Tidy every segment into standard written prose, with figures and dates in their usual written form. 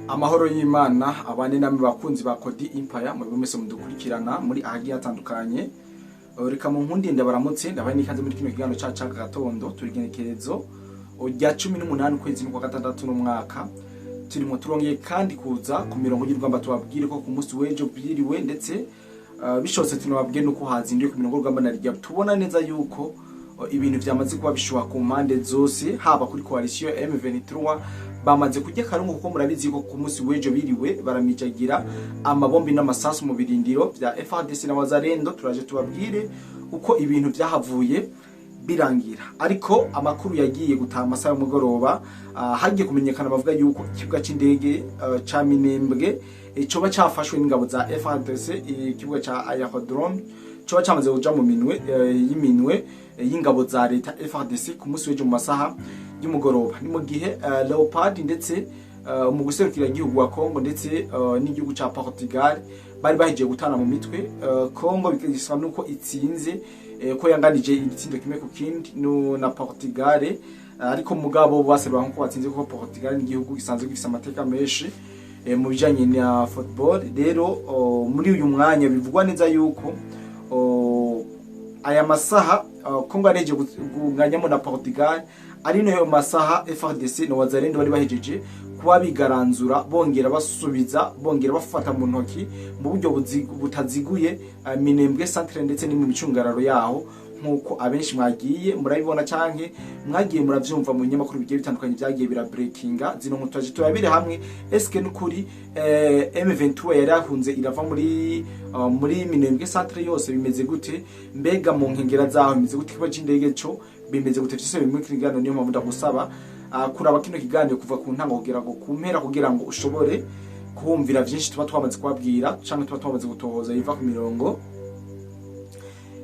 Amahoro y'Imana abane namwe bakunzi ba Kodi Empire, mu mwese mudukurikirana muri ahagiye hatandukanye. Reka mu nkundi ndabaramutse, ndabaye n'ikaze muri kino kiganiro cacu c'agatondo. Turi igenekerezo rya 18 ukwezi kwa gatandatu n'umwaka turimo. Turongeye kandi kuza ku mirongo y'urugamba, tubabwire ko ku munsi w'ejo byiriwe, ndetse bishobotse tunababwire nuko hazinduye ku mirongo y'urugamba. Na rya tubona neza yuko ibintu vyamaze kuba bishuha ku mpande zose, haba kuri coalition M23 bamaze kurya karungu, kuko murabizi ko ku munsi w'ejo biriwe baramijagira amabombi n'amasasu mu birindiro vya FARDC na Wazalendo. Turaje tubabwire uko ibintu vyahavuye birangira, ariko amakuru yagiye gutaha amasaha y'umugoroba, hagiye kumenyekana bavuga yuko ikibuga c'indege ca Minembwe coba cafashwe n'ingabo za FARDC. Ikibuga ca aerodrome coba camaze kuja mu minwe y'iminwe y'ingabo za leta FARDC ku munsi w'ejo mu masaha y'umugoroba. Ni mu gihe Leopard ndetse mu guserukira igihugu wa Congo ndetse n'igihugu ca Portugal bari bahejeje gutana mu mitwe. Congo bikagisa nuko itsinze, ko yanganije igitsindo 1-1 no na Portugal, ariko mugabo baserwa nkuko batsinze, kuko Portugal ni igihugu gisanzwe gifise amateka menshi mu bijanye na football. Rero muri uyu mwanya bivugwa neza yuko aya masaha Congo yareje kunganyamo na Portugal, ari nayo masaha FARDC na Wazalendo bari bahejeje kuba bigaranzura, bongera basubiza, bongera bafata mu ntoki mu buryo butaziguye Minembwe centre ndetse ni mu micungararo yaho, nkuko abenshi mwagiye murabibona canke mwagiye muravyumva mu binyamakuru bigiye bitandukanye vyagiye birabreakinga zino nkuru. Twaje turabire hamwe: eske nukuri M23 yari yahunze irava muri Minembwe centre yose? Bimeze gute? Mbega mu nkengera zaho bimeze gute? Ikibuga c'indege co bimeze gute? Vyose biri muri kiganiro. Niyo mpamvu ndagusaba kuraba kino kiganiro kuva ku ntango kugera ku mpera, kugira ngo ushobore kuhumvira vyinshi tuba twamaze kubabwira canke tuba twamaze gutohoza biva ku mirongo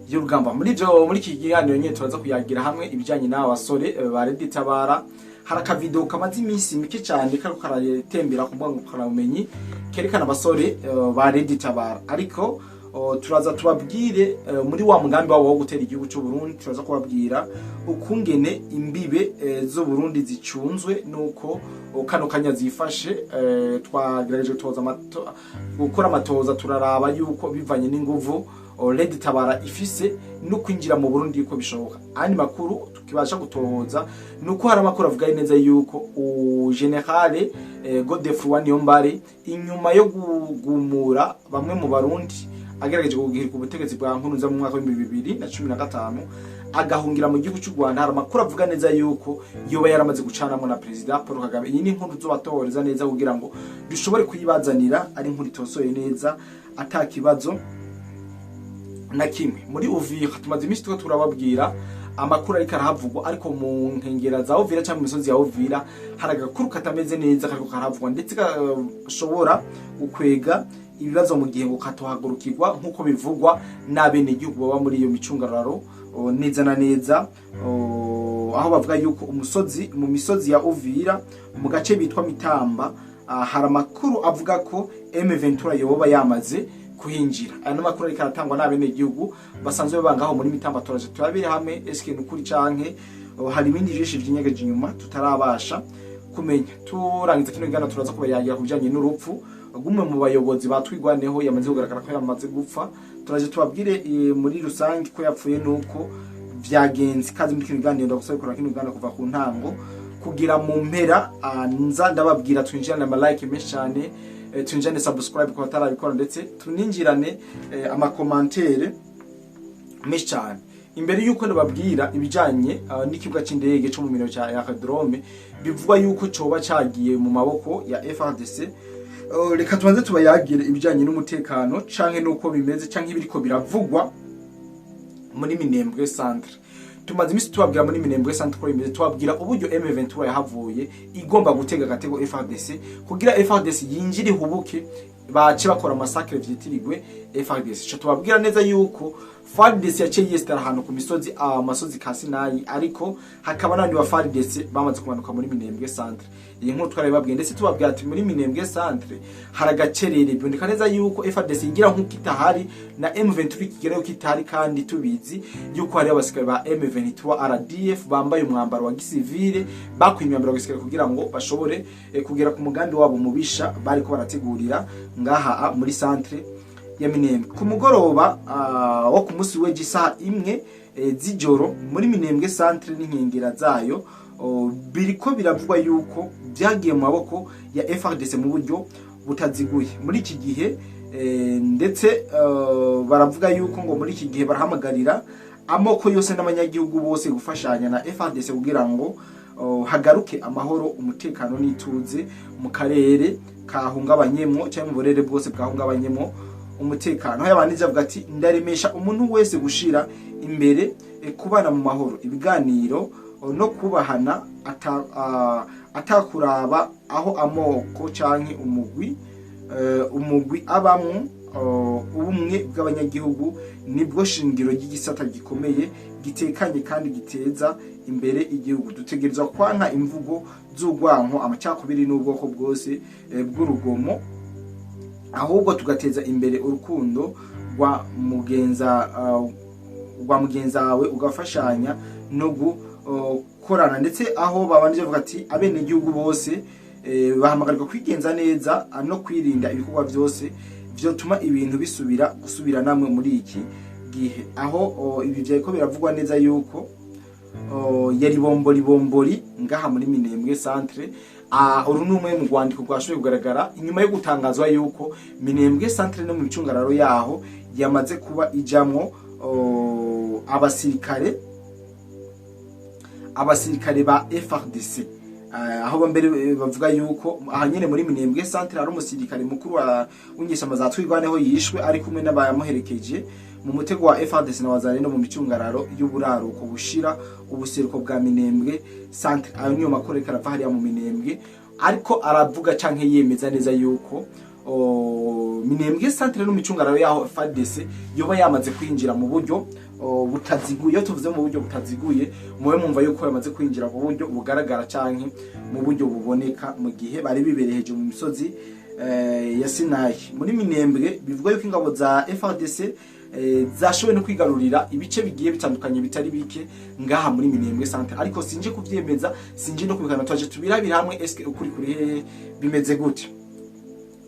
y'urugamba. Muri ivyo, muri iki kiganiro nyene turaza kuyagira hamwe ibijanye n'aba basore ba Red Tabara. Hari akavideo kamaze iminsi mike cyane kariko karatembera ku mbuga ngurukanabumenyi kerekana abasore ba Red Tabara, ariko turaza tubabwire muri wa mugambi wabo wo gutera igihugu cy'u Burundi. Turaza kubabwira ukungene imbibe z'u Burundi zicunzwe nuko kano kanya zifashe. Twagerageje gukora amatoza, turaraba yuko bivanye n'inguvu Red Tabara ifise no kwinjira mu Burundi yuko bishoboka. Andi makuru tukibasha gutohoza nuko hari amakuru avuga neza yuko u général Godefroid Niyombare, inyuma yo kugumura bamwe mu Barundi agerageje guhirika ubutegetsi bwa Nkurunziza mu mwaka wa 2015, agahungira mu gihugu cy'u Rwanda, hari amakuru avuga neza yuko yoba yaramaze gucanamo na Perezida Paul Kagame. Iyi ni inkuru zobatohoreza neza kugira ngo dushobore kuyibazanira ari inkuru itosoye neza, ata kibazo na kimwe. Muri Uvira tumaze iminsi turiko turababwira amakuru ariko arahavugwa, ariko mu nkengera za Uvira cyangwa mu misozi ya Uvira hari agakuru katameze neza kariko karahavugwa, ndetse gashobora gukwega ibibazo mu gihe ngo katohagurukirwa, nk'uko bivugwa n'abenegihugu baba muri iyo micungararo neza na neza, aho bavuga yuko umusozi mu misozi ya Uvira mu gace bitwa Mitamba, hari amakuru avuga ko M23 yoba yamaze kuhinjira. Aya makuru ariko aratangwa n'abenegihugu basanzwe babangaho muri Mitamba. Turaje turabire hamwe: eske nukuri canke hari ibindi vyinshi vyinyegeje inyuma tutarabasha kumenya? Turangiza kino kiganiro, turaza kuba yagira ku bijanye n'urupfu rw'umwe mu bayobozi batwigwaneho yamaze kugaragara ko yamaze gupfa. Turaje tubabwire muri rusange ko yapfuye nuko vyagenze. Kazi muri kino kiganiro. Ndagusaba kuraba kino kiganiro kuva ku ntango kugira mu mpera. Nza ndababwira twinjirane ama like menshi cyane, twinjirane subscribe ku batarabikora, ndetse tuninjirane ama commentaire menshi cyane. Imbere yuko ndababwira ibijanye n'ikibuga c'indege co mu mino ca aerodrome bivugwa yuko coba cagiye mu maboko ya FARDC, reka tubanze tubayagire ibijanye n'umutekano canke nuko bimeze canke ibiriko biravugwa muri Minembwe centre. Tumaze iminsi tubabwira muri Minembwe centre ko bimeze, tubabwira uburyo M23 yahavuye igomba gutega agatego FARDC kugira FARDC yinjire ihubuke. Bace bakora massacre vyitirigwe FARDC. Ico tubabwira neza yuko FARDC yaciye yesitara ahantu ku misozi, amasozi ka Sinayi, ariko hakaba n'abandi ba FARDC bamaze kumanuka muri Minembwe Centre. Iyi nkuru twarabibabwiye, ndetse tubabwira ati muri Minembwe Centre hari agacerere, biboneka neza yuko FARDC igira nk'uko itahari na M23 ikigerayo ko itahari, kandi tubizi yuko hari abasirikare ba M23 RDF bambaye umwambaro wa gisivile, bakuye imyambaro ya gisirikare kugira ngo bashobore kugera ku mugambi wabo mubisha bariko barategurira ngaha muri centre ya Minembwe. Ku mugoroba wo ku munsi w'ejo isaha 1 z'ijoro muri Minembwe Centre n'inkengera zayo, biriko biravugwa yuko byagiye mu maboko ya FARDC mu buryo butaziguye muri iki gihe, ndetse baravuga yuko ngo muri iki gihe barahamagarira amoko yose n'abanyagihugu bose gufashanya na FARDC kugira ngo hagaruke amahoro, umutekano n'ituze mu karere kahungabanyemwo cyangwa mu burere bwose bwahungabanyemwo umutekano. Aho yabanije avuga ati: "Ndaremesha umuntu wese gushira imbere kubana mu mahoro, ibiganiro no kubahana, atakuraba aho amoko canke umugwi abamwo. Ubumwe bw'abanyagihugu nibwo shingiro ry'igisata gikomeye, gitekanye kandi giteza imbere igihugu. Dutegerezwa kwanka imvugo z'urwanko, amacakubiri n'ubwoko bwose bw'urugomo, ahubwo tugateza imbere urukundo rwa mugenza wawe, ugafashanya no gukorana." Ndetse aho babanje bavuga ati abenegihugu bose bahamagarirwa kwigenza neza no kwirinda ibikorwa byose vyotuma ibintu bisubira gusubiranamwe muri iki gihe. Aho ibi vyariko biravugwa neza yuko yari bombori bombori ngaha muri Minembwe Centre. Uru ni umwe mu rwandiko rwashoboye kugaragara inyuma yo gutangazwa yuko Minembwe Centre no mu micungararo yaho yamaze kuba ijamwo abasirikare ba FARDC. Aho mbere bavuga yuko aha nyene muri Minembwe Centre hari umusirikare mukuru wa w'inyeshyamba za Twirwaneho yishwe ari kumwe n'abamuherekeje mu mutego wa FARDC na Wazalendo mu micungararo y'uburaruko bushira ubuseruko bwa Minembwe Centre. Ayo niyo makuru ariko arava hariya mu Minembwe, ariko aravuga canke yemeza neza yuko Minembwe Centre no mu micungararo yaho FARDC yoba yamaze kwinjira mu buryo butaziguye. Iyo tuvuze mu buryo butaziguye, mube mwumva yuko yamaze kwinjira mu buryo bugaragara canke mu buryo buboneka, mu gihe bari bibereye hejuru mu misozi ya Sinayi. Muri Minembwe bivugwa yuko ingabo za FARDC zashoboye no kwigarurira ibice bigiye bitandukanye bitari bike ngaha muri Minembwe Centre, ariko sinje kuvyemeza, sinje no kubikana. Twaje tubirabira hamwe, eske ukuri kuri hehe, bimeze gute?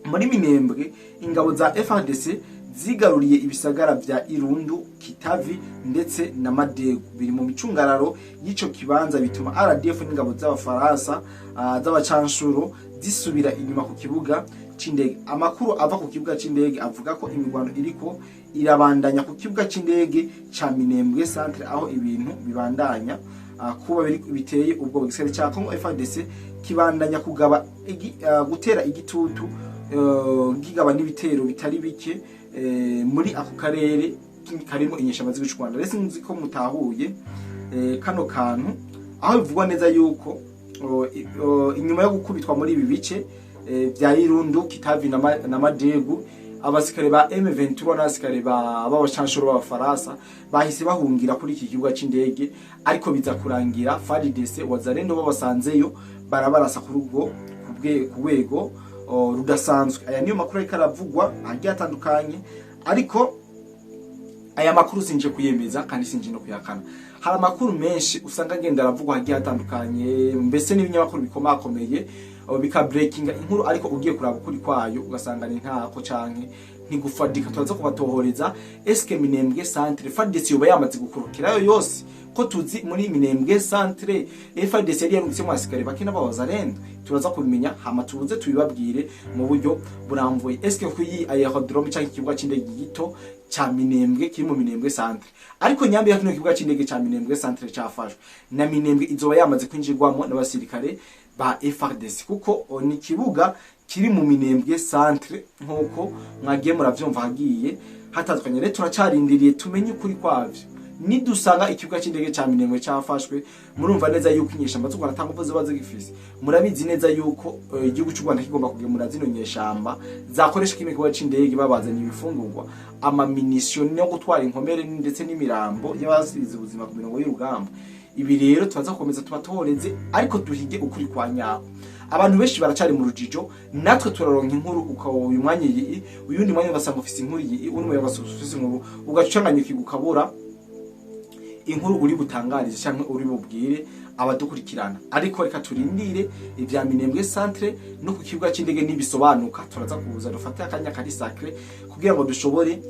Muri Minembwe ingabo za FARDC zigaruriye ibisagara vya Irundu, Kitavi ndetse na Madegu biri mu micungararo y'ico kibanza, bituma RDF n'ingabo z'Abafaransa z'abacanshuro zisubira inyuma ku kibuga c'indege. Amakuru ava ku kibuga c'indege avuga ko imirwano iriko irabandanya ku kibuga c'indege ca Minembwe Centre, aho ibintu bibandanya kuba biteye ubwo. Igisirikare ca Congo FARDC kibandanya kugaba gutera igitutu, gigaba n'ibitero bitari bike muri ako karere karimo inyeshamba z'igihugu c'u Rwanda. Rero sinzi ko mutahuye kano kantu, aho bivugwa neza yuko inyuma yo gukubitwa muri ibi bice vya Irundu, Kitavi na Madegu, abasikare ba M23 n'abasikare ba b'abacanshuro b'Abafaransa bahise bahungira kuri iki kibuga c'indege, ariko biza kurangira FARDC, Wazalendo babasanzeyo, barabarasa kuri ubwo ku rwego rudasanzwe. Aya niyo makuru ariko aravugwa agiye atandukanye, ariko aya makuru sinje kuyemeza kandi sinje no kuyakana. Hari amakuru menshi usanga agenda aravugwa agiye atandukanye, mbese n'ibinyamakuru bikomakomeye bikabreakinga inkuru, ariko ugiye kuraba ukuri kwayo ugasanga ni ntako canke ntigufadika. Turaza kubatohoreza, eske Minembwe Centre FARDC yoba yamaze gukurukirayo yose? Ko tuzi muri Minembwe Centre FARDC yari yarungitsemo abasikare bake n'abawazalendo. Turaza kubimenya hama tubuze tubibabwire mu buryo burambuye. Eske kuyi aérodrome canke ikibuga c'indege gito ca Minembwe kiri mu Minembwe Centre, ariko nyambi ya kino kibuga c'indege ca Minembwe Centre cafashwe na Minembwe izoba yamaze kwinjirwamo n'abasirikare ba FARDC, kuko ni ikibuga kiri mu Minembwe Centre nkuko mwagiye muravyumva hagiye hatandukanye. Rero turacarindiriye tumenye ukuri kwavyo. Nidusanga ikibuga c'indege ca Minembwe cafashwe, murumva neza yuko inyeshamba z'u Rwanda ata nguvu ziba zigifise. Murabizi neza yuko igihugu c'u Rwanda kigomba kugemura zino nyeshamba zakoresha kino kibuga c'indege, babazanye ibifungurwa, ama munitions no gutwara inkomere ndetse n'imirambo y'abasize ubuzima ku mirongo y'urugamba. Ibi rero tubaza gukomeza tubatoreze, ariko duhige ukuri kwa nyako. Abantu benshi baracari mu rujijo. Natwe turaronka inkuru, ukaba uyu mwanya iyi, uyundi mwanya ugasanga ufise inkuru iyi, undi mwanya ugasanga ufise inkuru, ugacanganyukirwa, ukabura inkuru uri butangarize cyangwa uri bubwire abadukurikirana. Ariko reka turindire ibya Minembwe centre no ku kibuga cy'indege. Nibisobanuka turaza kuza dufate akanya kari sacré kugira ngo dushobore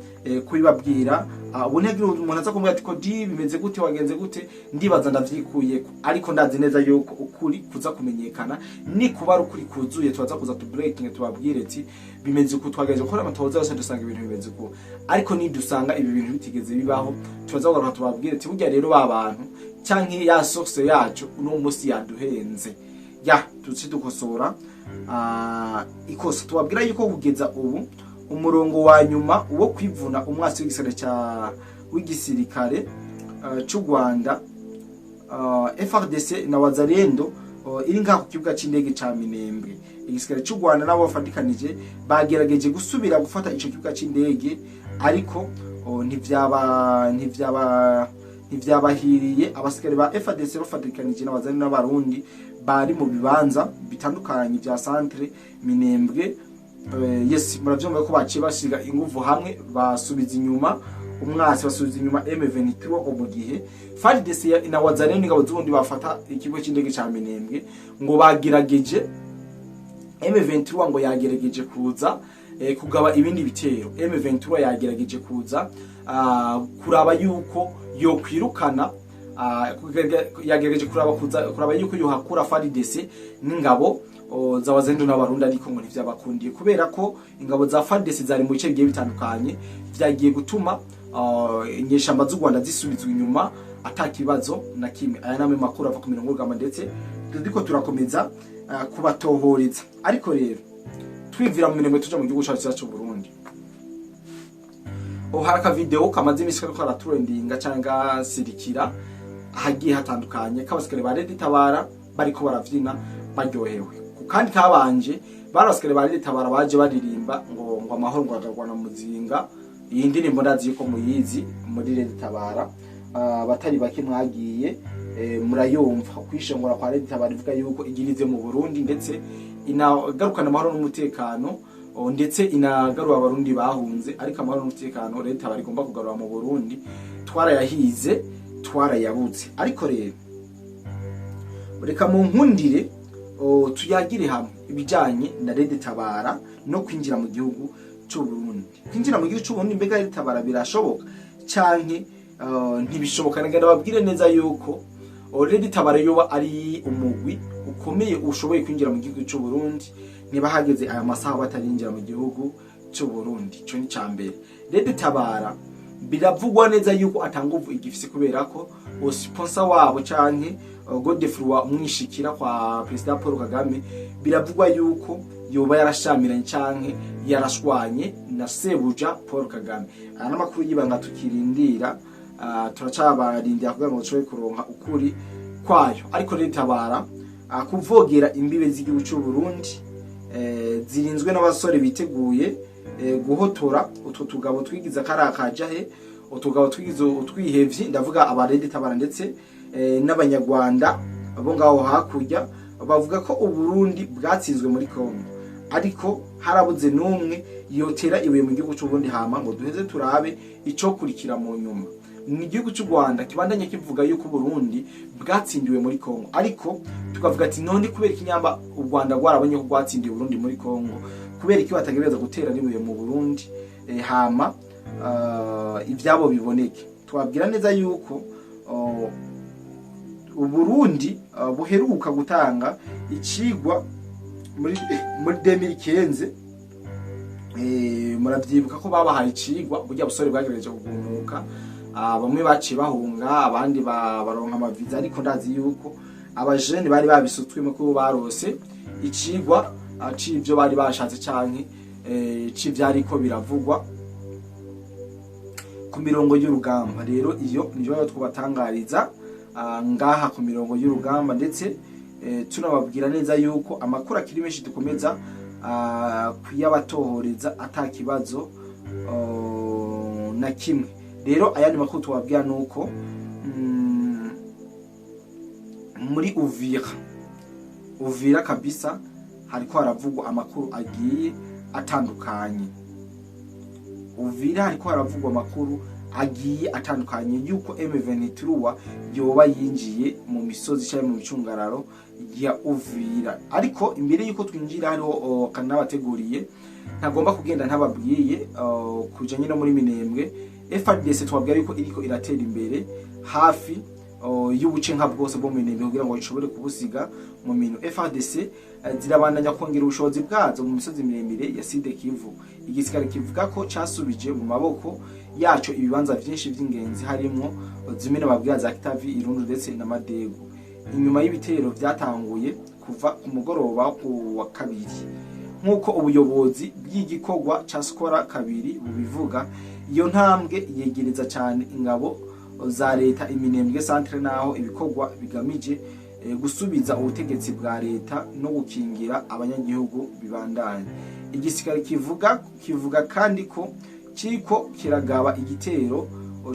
kubibabwira. Ubu ntihagira umuntu aza kumbwira ati: "Ko di bimeze gute, wagenze gute?" Ndibaza ndavyikuyeko, ariko ndazi neza yuko ukuri kuza kumenyekana. Ni kuba ari ukuri kuzuye, turaza kuza tu breaking, tubabwire ati: "Bimeze uku, twagerageje gukora amatohoza yose, dusanga ibintu bimeze uku." Ariko nidusanga ibi bintu bitigeze bibaho, turaza kugaruka tubabwire ati: "Burya rero ba bantu canke ya source yacu uno munsi yaduhenze." Ya tuce dukosora ikosa. Tubabwira yuko kugeza ubu umurongo wa nyuma wo kwivuna umwasi w'igisirikare ca w'igisirikare c'u Rwanda, FARDC na Wazalendo, iri ngaho ku kibuga c'indege ca Minembwe. Igisirikare c'u Rwanda nabo bafatikanije bagerageje gusubira gufata ico kibuga c'indege, ariko ntivyabahiriye. Abasikare ba FARDC bafatikanije n'Abazalendo n'Abarundi bari mu bibanza bitandukanye vya centre Minembwe. Yes, muravyumva ko baciye bashiga inguvu hamwe, basubiza inyuma umwasi, basubiza inyuma M23. Mu gihe FARDC na Wazalendo, ingabo z'ubundi, bafata ikigo c'indege ca Minembwe, ngo bagerageje, M23 ngo yagerageje kuza kugaba ibindi bitero. M23 yagerageje kuza kuraba yuko yokwirukana, yagerageje kuraba kuza kuraba yuko yohakura FARDC n'ingabo za Wazalendo n'Abarundi, ariko ngo ntivyabakundiye kubera ko ingabo za FARDC zari mu bice bigiye bitandukanye. Vyagiye gutuma inyeshamba z'u Rwanda zisubizwa inyuma ata kibazo na kimwe. Aya namwe makuru ava ku mirongo y'urugamba, ndetse turiko turakomeza kubatohoreza. Ariko rero twivira mu Minembwe tuja mu gihugu cacu cyacu Burundi. Hari akavideo kamaze imisi kariko karatrendinga cyangwa sirikira ahagiye hatandukanye, k'abasikare ba Red Tabara bariko baravyina baryohewe. Ku kandi kabanje bari abasikare ba Red Tabara baje baririmba ngo amahoro ngo agarwana muzinga. Iyi ndirimbo ndazi yuko muyizi muri Red Tabara, abatari bake mwagiye murayumva. Kwishongora kwa Red Tabara ivuga yuko igirize mu Burundi, ndetse inagarukana amahoro n'umutekano, ndetse inagarura Abarundi bahunze. Ariko amahoro n'umutekano Red Tabara igomba kugarura mu Burundi twarayahize, twarayabuze. Ariko rero reka mu nkundire tuyagire hamwe ibijanye na Red Tabara no kwinjira mu gihugu c'u Burundi. Kwinjira mu gihugu c'u Burundi, mbega Red Tabara birashoboka canke ntibishoboka? Nagenda babwire neza yuko Red Tabara yoba ari umugwi ukomeye ushoboye kwinjira mu gihugu c'u Burundi, niba hageze aya masaha batarinjira mu gihugu c'u Burundi. Ico ni cambere. Red Tabara biravugwa neza yuko atanguvu igifise, kubera ko sponsor wabo canke Godefroid umwishikira kwa President Paul Kagame biravugwa yuko yoba yarashamiranye canke yarashwanye na sebuja Paul Kagame. Aya n'amakuru y'ibanga tukirindira, turacabarindira kugira ngo dushobore kuronka ukuri kwayo. Ariko Red Tabara kuvogera imbibe z'igihugu cy'u Burundi zirinzwe n'abasore biteguye guhotora utwo tugabo twigiza karakaja he, utugabo twigize utwihevyi, ndavuga aba Red Tabara ndetse n'Abanyarwanda bo ngaho hakurya bavuga ko Uburundi bwatsinzwe muri Kongo, ariko harabuze n'umwe yotera ibuye mu gihugu cy'u Burundi hama ngo duheze turabe ico kurikira mu nyuma. Mu gihugu cy'u Rwanda kibandanye kivuga yuko Burundi bwatsindiwe muri Kongo, ariko tukavuga ati: "None kubera ikinyamba u Rwanda rwarabonye ko rwatsindiwe Burundi muri Kongo, kubera iki batagereza gutera n'ibuye mu Burundi hama ivyabo biboneke?" Twabwira neza yuko Uburundi buheruka gutanga icigwa muri 2015. Muravyibuka ko babahaye icigwa, burya busore bwagerageje kugumuka. Bamwe baciye bahunga, abandi baronka amaviza, ariko ndazi yuko abajene bari babisutswemo ko barose icigwa c'ivyo bari bashatse canke c'ivyariko biravugwa. ku mirongo y'urugamba. Rero iyo niyo twabatangariza ngaha ku mirongo y'urugamba, ndetse tunababwira neza yuko amakuru akiri menshi dukomeza kuyabatohoreza ata kibazo na kimwe. Rero ayandi makuru tubabwira nuko muri Uvira kabisa hariko haravugwa amakuru agiye atandukanye. Uvira hariko haravugwa amakuru agiye atandukanye yuko M23 yoba yinjiye mu misozi cyangwa mu micungararo ya Uvira. Ariko imbere yuko twinjira hariho kanabateguriye, ntagomba kugenda ntababwiye kujanye no muri Minembwe. FARDC twabwira yuko iriko iratera imbere hafi y'ubuce nka bwose bwo mu Minembwe kugira ngo ishobore kubusiga mu minwe. FARDC zirabandanya kongera ubushobozi bwazo mu misozi miremire ya Sud Kivu. Igisirikare kivuga ko casubije mu maboko yaco ibibanza vyinshi vy'ingenzi, harimwo zimwe nababwira za Kitavi, Irundu ndetse na Madego, inyuma y'ibitero vyatanguye kuva ku mugoroba ku wa kabiri. Nk'uko ubuyobozi bw'igikorwa ca Sokola kabiri bubivuga, iyo ntambwe yegereza cyane ingabo za leta Iminembwe centre, naho ibikorwa bigamije gusubiza ubutegetsi bwa leta no gukingira abanyagihugu bibandanya. Igisirikare kivuga kandi ko kiriko kiragaba igitero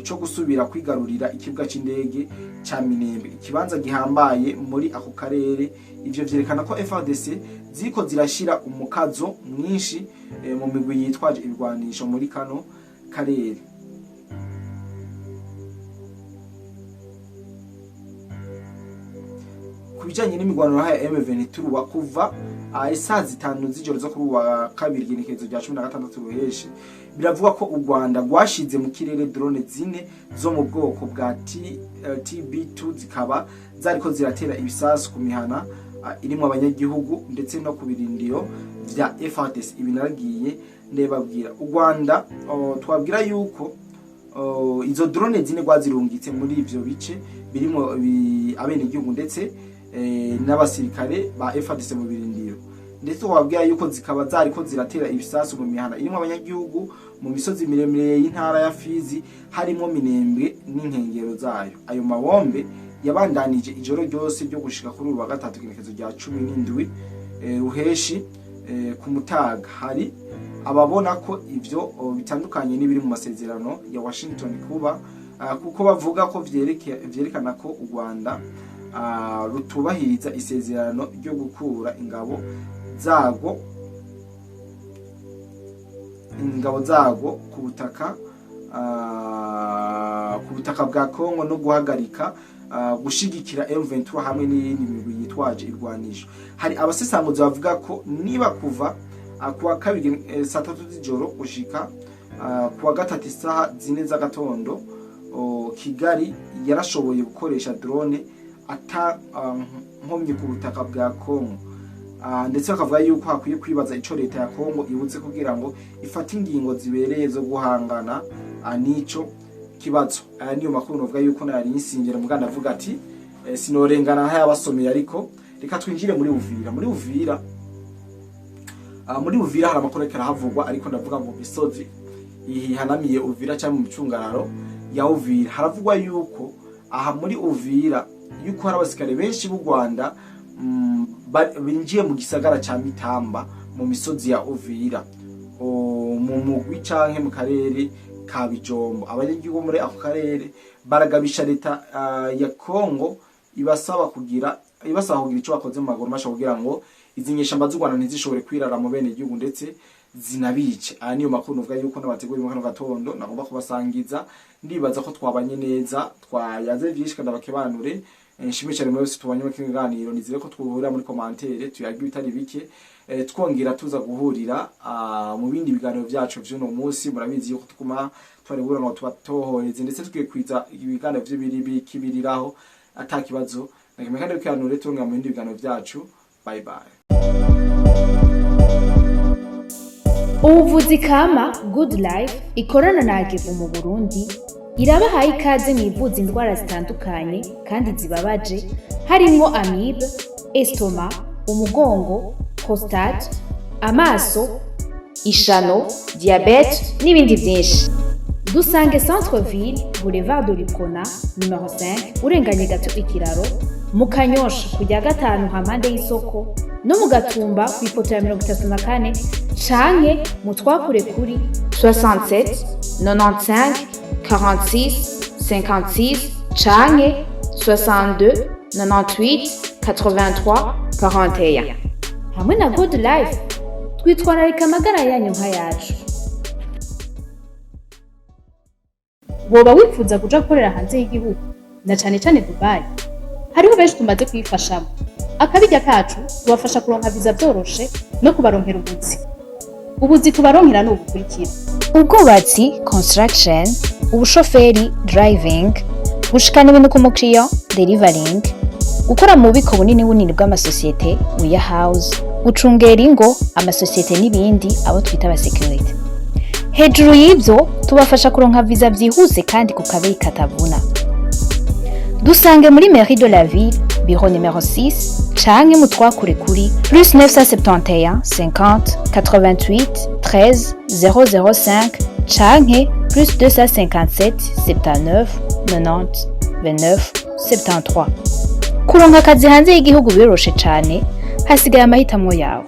co gusubira kwigarurira ikibuga c'indege ca Minembwe, ikibanza gihambaye muri ako karere. Ivyo vyerekana ko FARDC ziriko zirashira umukazo mwinshi mu migwi yitwaje ibigwanisho muri kano karere. Ku bijanye n'imigwano ya M23, kuva isaha 5 z'ijoro zo kuri wa kabiri igenekerezo rya 16 Ruheshi, biravuga ko u Rwanda rwashize mu kirere drone zine zo mu bwoko bwa TB2, zikaba zariko ziratera ibisasu ku mihana irimwo abanyagihugu ndetse no ku birindiro vya FARDC. Ibi naragiye ndebabwira. U Rwanda twabwira yuko izo drone zine rwazirungitse muri ivyo bice birimo abenegihugu ndetse n'abasirikare ba FARDC mu birindiro, ndetse twabwira yuko zikaba zariko ziratera ibisasu mu mihana irimo abanyagihugu mu misozi miremire y'intara ya Fizi, harimo Minembwe n'inkengero zayo. Ayo mabombe yabandanije ijoro ryose ryo gushika kuri uyu wa gatatu igenekerezo rya 17 Ruheshi ku mutaga. Hari ababona ko ivyo bitandukanye n'ibiri mu masezerano ya Washington kuba kuko bavuga ko vyerekana ko u Rwanda rutubahiriza isezerano ryo gukura ingabo zarwo ku butaka bwa Kongo no guhagarika gushigikira M23 hamwe n'iyindi migwi yitwaje irwanisho. Hari abasesanguzi bavuga ko niba kuva kuwa kabiri saa 3 z'ijoro gushika kuwa gatatu isaha 4 z'agatondo Kigali yarashoboye gukoresha drone ata nkomyi ku butaka bwa Kongo, ndetse bakavuga yuko hakwiye kwibaza ico leta ya Kongo ibutse kugira ngo ifate ingingo zibereye zo guhangana n'ico kibazo. Aya niyo makuru novuga yuko nari nsingira muganda avuga ati sinorengana ntayabasomeye, ariko reka twinjire muri Uvira. Muri Uvira hari amakuru ariko arahavugwa, ariko ndavuga ngo misozi ihanamiye Uvira cyangwa mu micungararo ya Uvira. Haravugwa yuko aha muri Uvira yuko hari abasikare benshi b'u Rwanda binjiye mu gisagara ca Mitamba mu misozi ya Uvira, mu mugwi canke mu karere ka Bijombo. Abanyagihugu muri ako karere baragabisha leta ya Kongo, ibasaba kugira ico bakoze mu maguru masha kugira ngo izi nyeshamba z'u Rwanda ntizishobore kwirara mu bene gihugu ndetse zinabice. Aya niyo makuru nuvuga yuko nabateguriye mu kano gatondo nagomba kubasangiza. Ndibaza ko twabanye neza, twayaze vyinshi, kandi abakebanure. Nshimire cyane mwese tubanye mu kiganiro. Nizere ko twuhurira muri commentaire tuyaga ibitari bike, twongera tuza guhurira mu bindi biganiro vyacu vy'uno munsi. Murabizi yuko tukuma twari ngo tubatohoreze ndetse tukikwiza ibiganiro vy'ibiri bikibiriraho ata kibazo na kimwe, kandi bikanure tungana mu bindi biganiro vyacu. Bye bye. Ubuvuzi kama Good Life ikorana na Agevu mu Burundi irabahaye ikaze mwivuza indwara zitandukanye kandi zibabaje, harimwo amibe, estomac, umugongo, prostate, amaso, ishano, diabète n'ibindi byinshi. Dusange Centre Ville, Boulevard de l'Uprona numéro 5, urenganye gato ikiraro, mu Kanyosha kujya gatanu hampande y'isoko, no mu Gatumba ku ipoto ya 34, canke mu twakure kuri 67 95 46 56 canke 62 98 83 41. Hamwe na Good Life twitwararika amagara yanyu nk'ayacu. Woba wifuza kuja gukorera hanze y'igihugu, na cane cane Dubai? Hariho benshi tumaze kuyifashamo. Akabirya kacu tubafasha kuronka viza vyoroshe no kubaronkera ubuzi. Ubuzi tubaronkera ni ubukurikira: ubwubatsi, construction, ubushoferi, driving, gushikana ibintu ku mukiriya, delivering, gukora mu bubiko bunini bunini bw'amasosiyete, warehouse, gucungera ingo, amasosiyete n'ibindi, abo twita abasécurité. Hejuru y'ibyo tubafasha kuronka viza byihuse kandi ku kabeyi katavuna. Dusange muri mairie de la ville, bureau numéro 6, canke mutwakure kuri plus 971 50 88 13 005 canke plus 257 79 90 29 73. Kuronka akazi hanze y'igihugu biroroshe cane, hasigaye amahitamo yawe.